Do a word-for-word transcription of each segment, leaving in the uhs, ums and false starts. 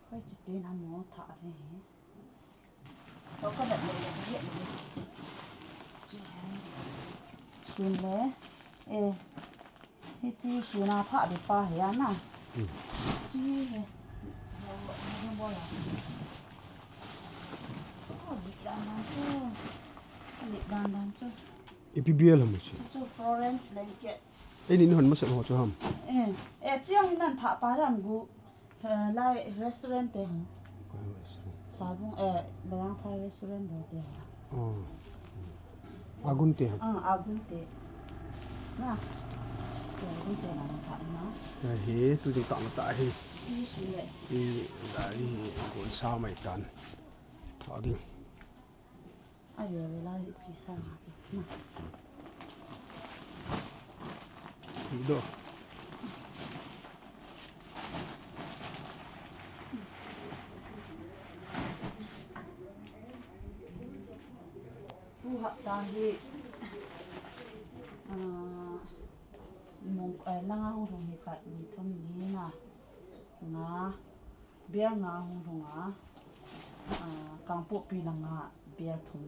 Koi chi pen ham mo tha ji hi. Koi ka dat le le hi. Sun le. Eh. Hi chi sun a pha de pa he ana. Hmm. Chi he. Ho, ho, ho, ho, ho. Oh, di dan dan chu. Di dan dan chu. Ipi bial ham chi. Chu, chu Florence blanket. Eini nihon masat ho chu ham. Eh, eh, chiang nan tha pa ram gu. Eh, lai restaurant te ham. Koi restaurant? Salbung, eh, Layangphai restaurant do te ham. Oh. Agun te ham. Ah, Agun te. Na. Agun te na tha na. Hi, tu ding tha na tha hi. Chi su le. Hi, dai hi, gon sa mai tan. Tha ding. Ayo, la hi chi sa na chi. Na. Hi do. Tu hapta hi, ah, mong, eh, langa hung hung hi khat, ni thum, ni na, nga, Bial nga hung hung a, ah, Kangpokpi langa bial thum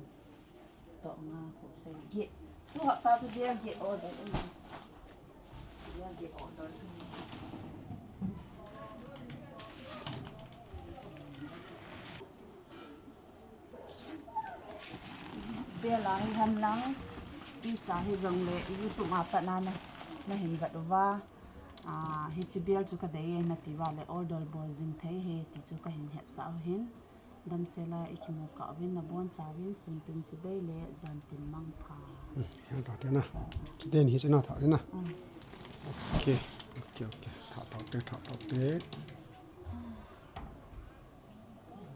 toh nga ko sei get. Tu hapta chu bial get order um. Bial get order um. Bial a hi ham lang, pisa hi jong le, YouTube a pat na na, na hin vet uva. Ah, hichi bial chu ka dei e nati uva le order bol jing thei e ti chu ka hin hetsah u hin. Damsel a i kimu kah uvin na bonchauvin sun tin chibai le jan tin mangpha. Hmm, hang ta te na. Chuten hi chena tha te na. Hmm. Okay, okay, okay. Tha tha te, tha tha te.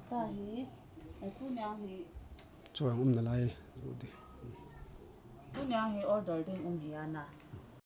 Ka hi, eh, tunia hi. Chuang um nalai, u di. Tunia hi order ding um hi ana.